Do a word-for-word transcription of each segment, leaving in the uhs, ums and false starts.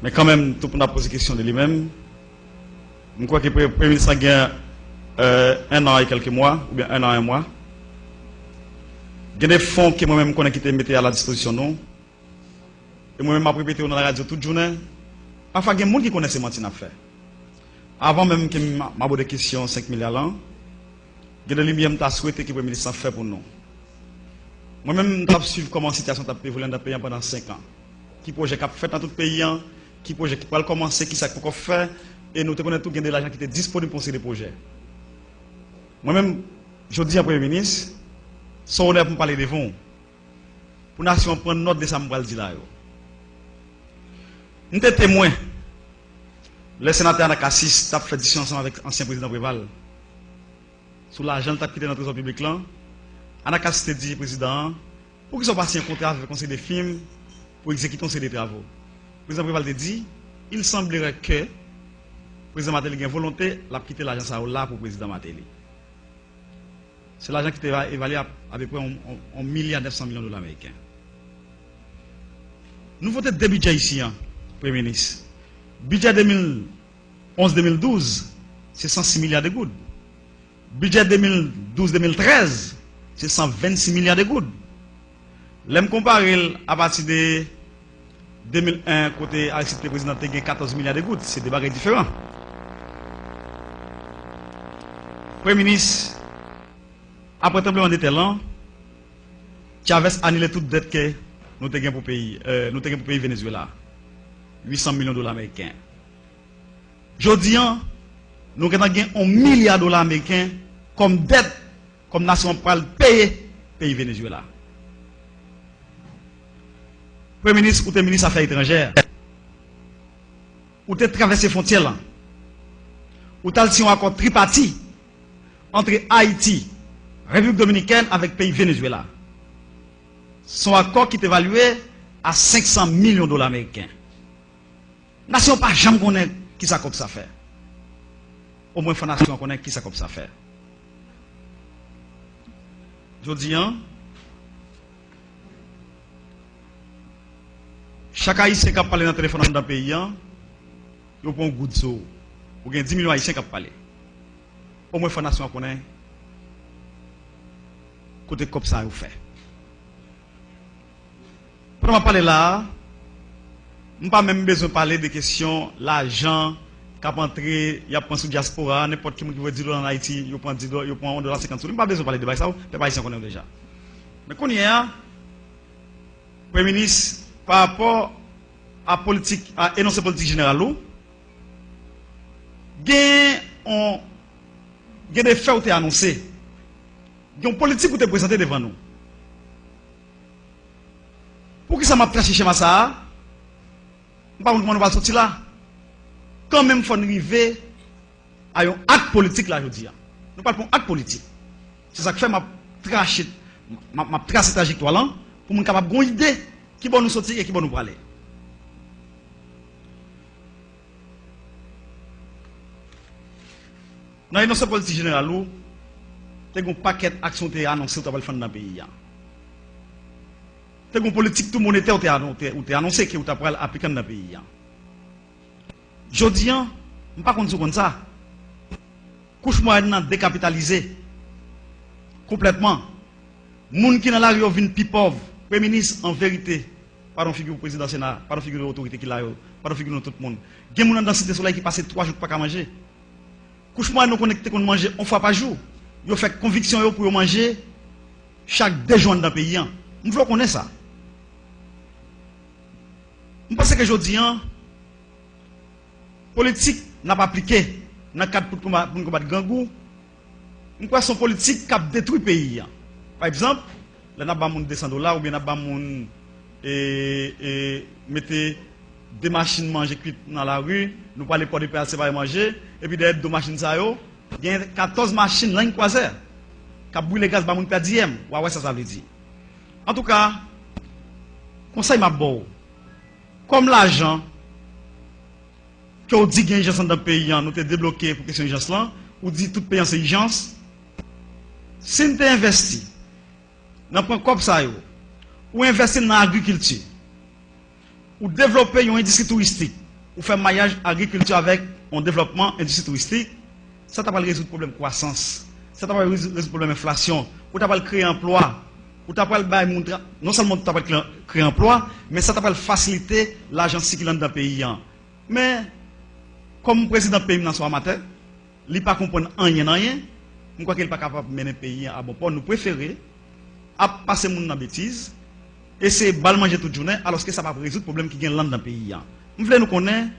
Men kanmenm, tout moun ap poze kesyon de li menm. M kwè ke pre-, premye minis lan gen, euh, un an et quelques mois, oubyen un an, un mois. Gen de fon ke mwen menm m konnen ki te mete a la dispozisyon nou. E mwen menm m ap repete yo nan radyo tout jounen. Pafwa gen moun ki konnen se manti n ap fè. Avan menm ke m, m abòde kesyon senk milya lan, gen de limyè m ta swete ke premye minis lan fè pou nou. Mwen menm, m t ap swiv kòman sitiyasyon t ap evoliye anndan peyi an pandan senk an. Ki pwojè k ap fèt nan tout peyi an, ki pwojè ki pral kòmanse, kisa k poko fè, e nou te konnen tou gen de lajan ki te disponib pou yon seri de pwojè. Mwen menm, jodi an, premye minis, se yon onè pou m pale devan w, pou nasyon an pran nòt de sa m pral di la yo. M te temwen lè senatè Anacasis t ap fè diskisyon ansanm avèk ansyen prezidan Preval sou lajan l t ap kite nan trezò piblik lan. Anacasis te di prezidan an, poukisa w pa siyen yon kontra avèk yon seri de fim pou egzekite yon seri de travo? Prezidan Preval te di, il semblerait que prezidan Martelly gen volonte, l ap kite lajan sa yo la pou prezidan Martelly. Se lajan ki te eva-, evalye a apeprè yon, yon, yon milya nèf san milyon dola ameriken. Nou vote de bidjè isi an, premye minis. Bidjè de mil onz de mil douz, se san sis milya de goud. Bidjè de mil douz de mil trèz, se san vennsis milya de goud. Lè m konpare l apati de de mil en, kote Aristide te prezidan, te gen katòz milya de goud, se de bagay diferan. Premye minis, apre tranblemanntè lan, Chavez anile tout dèt ke nou te gen pou peyi, euh, nou te gen pou peyi Venezuela. Uit san milyon dola ameriken. Jodi an, nou gentan gen yon milya dola ameriken kòm dèt, kòm nasyon an pral peye peyi Venezuela. Premye minis, ou te minis afè etranjè. Ou te travèse fwontyè lan. Ou t al siyen yon akò tripati antre Ayiti, Repiblik Dominikèn avèk peyi Venezuela. Se yon akò ki te evalye a senk san milyon dola ameriken. Nasyon an pa janm konnen kisa kòb sa fè. Omwen fò nasyon an konnen kisa kòb sa fè. Jodi an, chak Ayisyen k ap pale nan telefòn anndan peyi an, yo pran yon goud sou ou. Ou gen dis milyon Ayisyen k ap pale. Omwen fò nasyon an konnen kote kòb sa yo fè. Pandan m ap pale la a, m pa menm bezwen pale de kesyon lajan k ap antre, y ap pran sou dyaspora a, nenpòt ki moun ki voye dis dola ann Ayiti, yo pran dis dola, yo pran yon dola senkant sou li. M pa bezwen pale de bagay sa yo, pèp ayisyen konnen yo deja. Men kounye a, Premye Minis, pa rapò a politik, a enonse politik jeneral ou, gen yon, gen de fè ou te anonse, gen yon politik ou te prezante devan nou. Poukisa m ap trache chema sa a? M pa konn kòman nou pral soti la. Kanmenm, fò n rive a yon ak politik la jodi a. Nou pral pran yon ak politik. Se sa k fè m ap trache, m ap, m ap trase trajektwa lan pou moun kapab gen yon ide kibò nou soti e kibò nou prale. Nan enonse politik jeneral ou, te gen yon pakèt aksyon ou te anonse ou t ap fè anndan peyi a. Te gen yon politik tou monetè ou te anon-, te, ou te anonse ke ou t ap pral aplike anndan peyi a. Jodi an, m pa konn si w konn sa. Kouch mwayèn nan dekapitalize konplètman. Moun ki nan lari yo vin pi pòv. Premye Minis, an verite, padon figi w, prezidan Sena, padon figi w, otorite ki la yo, padon figi nou tout moun. Gen moun anndan Site Solèy ki pase twa jou ki pa ka manje. Kouch mwayèn nou konnen ki te konn manje yon fwa pa jou, yo fè konviksyon yo pou yo manje chak de jou anndan peyi an. M vle w konnen sa. M panse ke jodi an, politik n ap aplike nan kad pou n konba-, pou n konbat grangou, m kwè se yon politik k ap detwi peyi an. Pa egzanp, lè n ap ba moun de san dola oubyen n ap ba moun, e, e, mete de machin manje kwit nan lari, nou prale Pòdepè al separe manje, epi dèyè do machin sa yo, gen katòz machin Land Cruiser k ap brile gaz ba moun pè diyèm. W a wè sa sa vle di. Antouka, konsèy m ap ba w, kòm lajan ke w di gen ijans anndan peyi an, nou te debloke pou kesyon ijans lan, ou di tout peyi an se ijans. Si n te envèsti nan pran kòb sa yo, ou envèsti l nan agrikilti, ou devlope yon endistri touristik, ou fè mayaj agrikilti avèk yon devlòpman endistri touristik, sa ta pral rezoud pwoblèm kwasans, sa ta pral rezoud, rezoud pwoblèm enflasyon, ou ta pral kreye anplwa, ou ta pral bay moun tra-, non sèlman ou ta pral kreye, kreye anplwa, men sa ta pral fasilite lajan sikile anndan peyi a. Men, kòm prezidan peyi m nan se yon amatè, li pa konprann anyen nan anyen, m kwè ke li pa kapab mennen peyi a a bon pò. Nou prefere ap pase moun nan betiz, eseye ba l manje tout jounen, alòske sa p ap rezoud pwoblèm ki gen anndan peyi a. M vle nou konnen,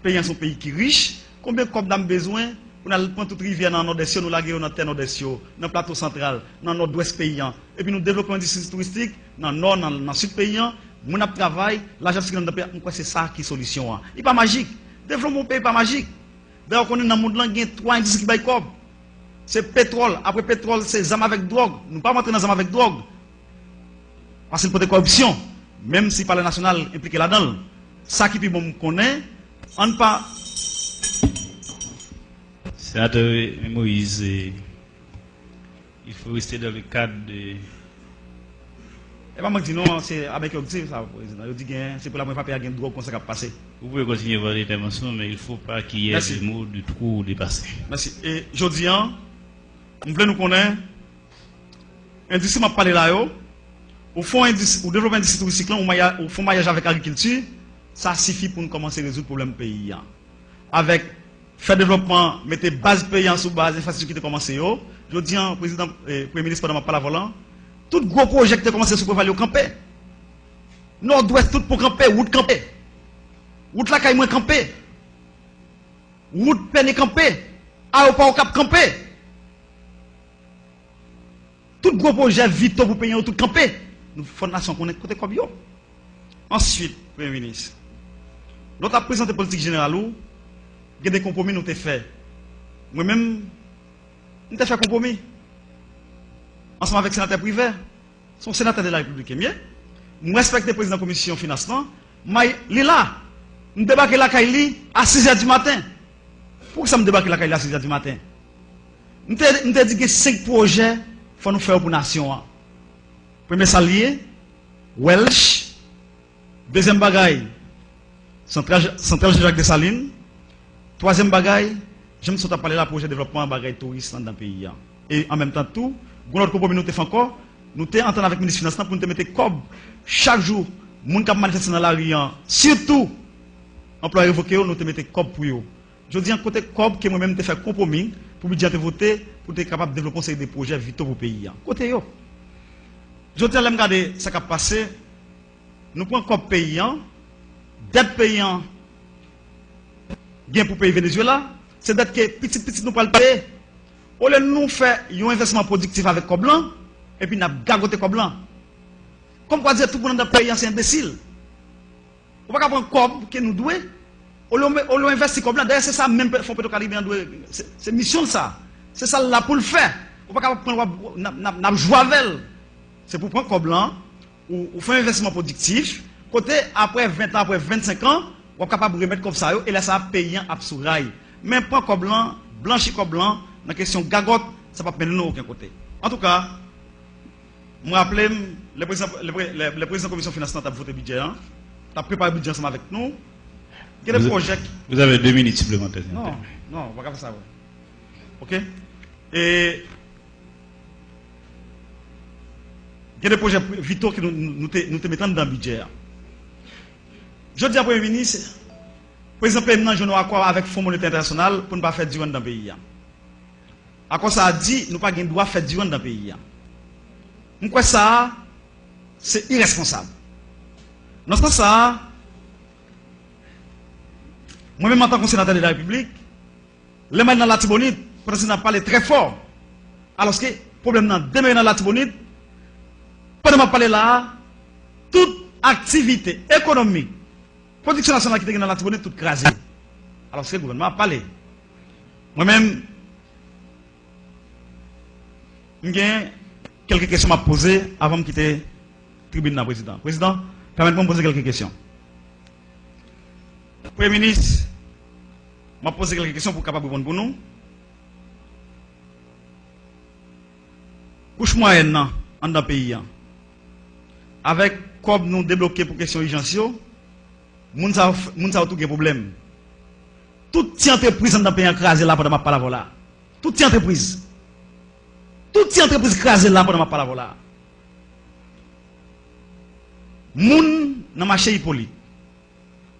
peyi a se yon peyi ki rich, konbyen kòb n ap bezwen pou n al pran tout rivyè nan Nòdès yo, nou lage yo nan tè Nòdès yo, nan Plato Santral, nan Nòdwès peyi a, epi nou devlope yon endistri touristik nan Nò, nan, nan Sid peyi a, moun ap travay, lajan ap sikile anndan peyi a, m kwè se sa ki solisyon an. Li pa majik. Devlopman yon peyi pa majik. Dayè, w konnen nan mond lan gen twa endistri ki bay kòb. Se petwòl, apre petwòl, se zam avèk dwòg. Nou p ap antre nan zam avèk dwòg. Paske l pote kòripsyon, menm si Palè Nasyonal enplike ladan l. Sa ki pi bon m konnen, ann pa. Senatè Moïse, eh, il faut rester dans le cadre de E pa mwen k di non, se avèk yo k di sa, prezidan. Yo di gen, se pou la premyè fwa peyi a gen dwòg konsa k ap pase. Vous pouvez continuer votre intervention, mais il faut pas qu'il y ait Mèsi. Des mots de trop dépassés. Mèsi. E jodi a, m vle nou konnen, endistri m ap pale la yo, ou fè yon endistri, ou devlope endistri touristik lan, ou maya-, ou fè yon mayaj avèk agrikilti, sa sifi pou nou kòmanse rezoud pwoblèm peyi a. Avèk fè devlòpman, mete baz peyi an sou baz enfrastrikti ki te kòmanse yo. Jodi an, prezidan, eh, premye minis, pandan m ap pale avè w lan, tout gwo pwojè ki te kòmanse sou Preval yo kanpe. Nòdwès, tout pon kanpe, wout kanpe. Wout lakay mwen kanpe. Wout Pène kanpe. Ayewopò Okap kanpe. Tout gwo pwojè vito pou peyi an yo tout kanpe. Nou fò nasyon konnen kote kòb yo. Answit, premye minis, lè w t ap prezante politik jeneral ou, gen de konpwomi nou te fè. Mwen menm, m te fè konpwomi ansanm avèk senatè Privè. Se yon senatè de la Repiblik ke m ye. M respekte prezidan komisyon finans lan. May, li la. M debake lakay li a sizè di maten. Poukisa m debake lakay li a sizè di maten? M te, m te di gen senk pwojè fò nou fè yo pou nasyon an. Premye sa l ye, Welch. Dezyèm bagay, santral, santral Jean-Jacques Dessalines. Twazyèm bagay, jan m sot ap pale la, pwojè devlòpman bagay touris anndan peyi a. E an menm tan tou, gen lòt konpwomi nou te fè ankò, nou te antann avèk minis finans lan pou nou te mete kòb chak jou, moun k ap manifeste nan lari an, sitou anplwaye revoke yo, nou te mete kòb pou yo. Jodi an, kote kòb ke mwen menm m te fè konpwomi pou bidjè an te vote, pou te kapab devlope yon seri de pwojè vito pou peyi an? Kote yo? Jodi an, lè m gade sa k ap pase, nou pran kòb peyi an, dèt peyi an gen pou peyi Venezuela, se dèt ke pitit pitit nou pral peye. Olye nou fè yon envèsman pwodiktif avèk kòb lan, epi n ap gagote kòb lan. Kòmkwa di tout moun anndan peyi an se enbesil. Ou pa ka pran kòb ke nou dwe, olye w me-, olye w envèsti kòb lan. Dayè, se sa menm pe-, Fon Petwokaribe an dwe, se, se misyon l sa. Se sa l la pou l fè. Ou pa ka pran l, w ap, n ap, n ap, n ap jwe avè l. Se pou w pran kòb lan, ou, ou fè yon envèsman pwodiktif, kote apre ven tan, apre vennsenk an, w ap kapab remèt kòb sa yo, e lè sa a, peyi an ap sou ray. Men pran kòb lan, blanchi kòb lan, nan kesyon gagòt, sa p ap mennen nou okenn kote. Antouka, m raple m, lè prezidan, lè pre-, lè, lè prezidan komisyon finans lan t ap vote bidjè an, t ap prepare bidjè ansanm avèk nou, gen de Vous, pwojè ki vous avez deux minutes supplémentaires, Non, senatè. Non, ou pa ka fè sa vre. Oke? E gen de pwojè vito ke nou, nou te, nou te mete anndan bidjè a. Jodi a, premye minis, prezidan peyi m nan jwenn yon akò avèk Fon Monetè Entènasyonal pou n pa fè diri anndan peyi a. Akò sa a di nou pa gen dwa fè diri anndan peyi a. M kwè sa a se irèsponsab. Nan sans sa a, mwen menm antanke yon senatè de la Repiblik, lè m al nan Latibonit, pandan se n ap pale trè fò, alòske pwoblèm nan demere nan Latibonit, pandan m ap pale la a, tout aktivite ekonomik, pwodiksyon nasyonal ki te gen nan Latibonit, tout kraze. Alòske gouvènman ap pale. Mwen menm, m gen kèlke kesyon m ap poze avan m kite tribin nan, prezidan. Prezidan, pèmèt mwen poze kèlke kesyon. Premye minis, m ap poze kèlke kesyon pou w kapab reponn pou nou. Kouch mwayèn nan anndan peyi a, avèk kòb nou debloke pou kesyon ijans yo, Moun sa yo, moun sa yo tou gen pwoblèm. Tout ti antrepriz anndan peyi an kraze la pandan m ap pale avè w la. Tout ti antrepriz. Tout ti antrepriz kraze la pandan m ap pale avè w la. Moun nan mache Ipolit,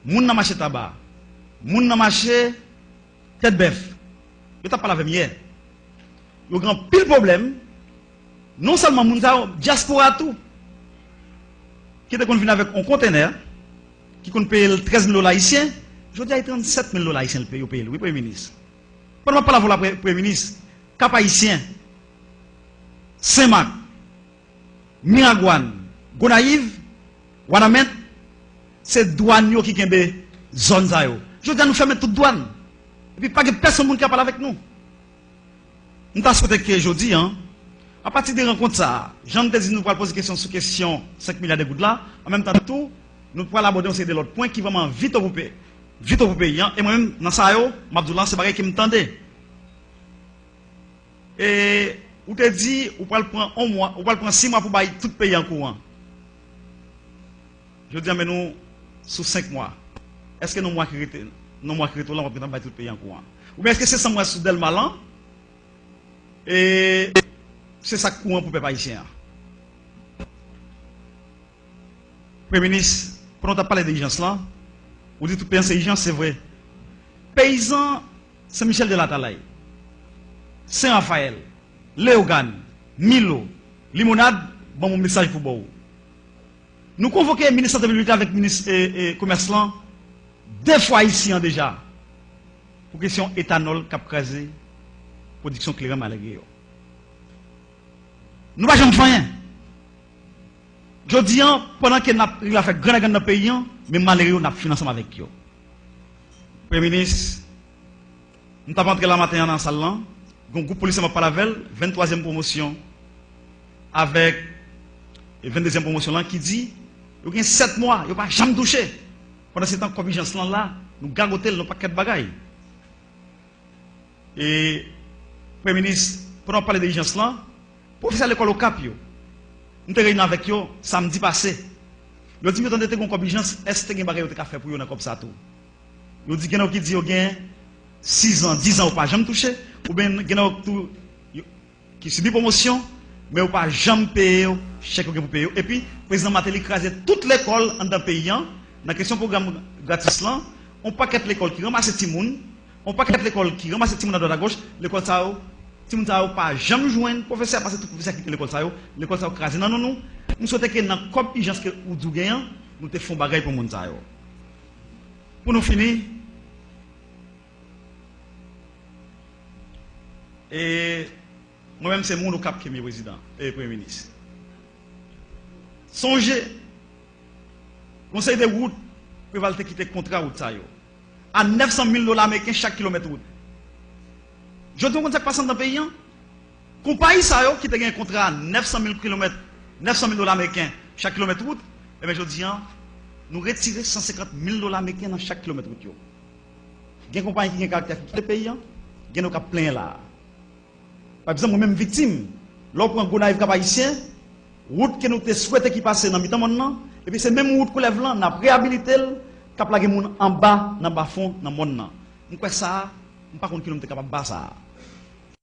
moun nan mache Taba, moun nan mache Tèt Bèf, yo t ap pale avè m yè. Yo gen anpil pwoblèm. Non sèlman moun sa yo, dyaspora tou, ki te konn vin avèk yon kontenè, ki konn peye l trèz mil dola ayisyen, jodi a e trannsèt mil dola ayisyen l peye, yo peye l, wi, Premye Minis. Pandan m ap pale avè w la, Pre-, Premye Minis, Kap Ayisyen, Senmak, Miragwàn, Gonayiv, Wanament, se dwàn yo ki kenbe zòn sa yo. Jodi a nou fèmen tout dwàn. Epi pa gen pèsonn moun ki ap pale avèk nou. M ta swete ke jodi a, apati de rankont sa a, jan n te di nou pral poze kesyon sou kesyon senk milya de goud la, an menm tan tou, nou pral abòde yon seri de lòt pwen ki vrèman vito pou pe-, vito pou peyi an. E mwen menm, nan sa yo, m ap di w la, se bagay ke m tande. E ou te di ou pral pran yon mwa, ou pral pran sis mwa pou bay tout peyi an kouran. Jodi a, men nou sou senk mwa. Èske nan mwa ki rete, nan mwa ki rete w la, w ap gentan bay tout peyi an kouran? Oubyen èske se san mwa sou Dèlma lan, e se sa k kouran pou pèp ayisyen an? Premye Minis, pandan w t ap pale de ijans lan, ou di tout peyi an se ijans, se vre. Peyizan Sen Michèl de Latalay, Sen Rafayèl, Leyogàn, Milo, Limonad, ban m yon mesaj pou ba w. Nou konvoke minis sante piblik la avèk minis, e, e, komès lan de fwa isi an deja pou kesyon etanòl k ap kraze pwodiksyon kleren malere yo. Nou pa janm fè anyen. Jodi an, pandan ke n ap rive fè grenn a grenn nan peyi an, men malere yo, n ap fin ansanm avèk yo. Premye Minis, m t ap antre la maten an nan sal lan, gen yon gwoup polisye m ap pale avè l, venntwazyèm pwomosyon, avèk venndezyèm pwomosyon lan ki di, yo gen sèt mwa, yo pa janm touche. Pandan se tan, kòb ijans lan la, nou gagote l nan pakèt bagay. E, Premye Minis, pandan w ap pale de ijans lan, pwofesè lekòl Okap yo, m te reyini avèk yo samdi pase. Yo di m yo tande te gen yon kòb ijans, èske te gen bagay yo te ka fè pou yo nan kòb sa tou? Yo di gen nan yo ki di yo gen sis an, dis an yo pa janm touche, oubyen gen nan yo tou yo, ki sibi pwomosyon, men yo pa janm peye yo chèk yo gen pou peye yo. Epi, Prezidan Martelly kraze tout lekòl anndan peyi an, nan kesyon pwogram gratis lan, yon pakèt lekòl ki ranmase timoun, yon pakèt lekòl ki ranmase timoun adwat agoch, lekòl sa yo, timoun sa yo pa janm jwenn pwofesè, paske tout pwofesè kite lekòl sa yo, lekòl sa yo kraze nan nou nou. M swete ke nan kòb ijans ke ou di w gen an, nou te fè yon bagay pou moun sa yo. Pou nou fini, e, mwen menm se moun Okap ke m ye, Prezidan, e, Premye Minis. Sonje, yon seri de wout, Preval te kite kontra wout sa yo a nèf san mil dola ameriken chak kilomèt wout. Jodi a, w konn sa k pase anndan peyi an? Konpayi sa yo ki te gen kontra a nèf san mil kilomèt, nèf san mil dola ameriken chak kilomèt wout, ebyen, jodi a, nou retire san senkant mil dola ameriken nan chak kilomèt wout yo. Gen konpayi ki gen karaktè ki kite peyi an, gen yo k ap plenyen la a. Pa egzanp, mwen menm viktim, lè w pran Gonayiv Kap Ayisyen, wout ke nou te swete ki pase nan mitan mòn nan, epi se menm wout koulèv lan, n ap reyabilite l, k ap lage moun anba nan bafon nan mòn nan. M kwè sa a, m pa konn kilè m te kapab ba sa a.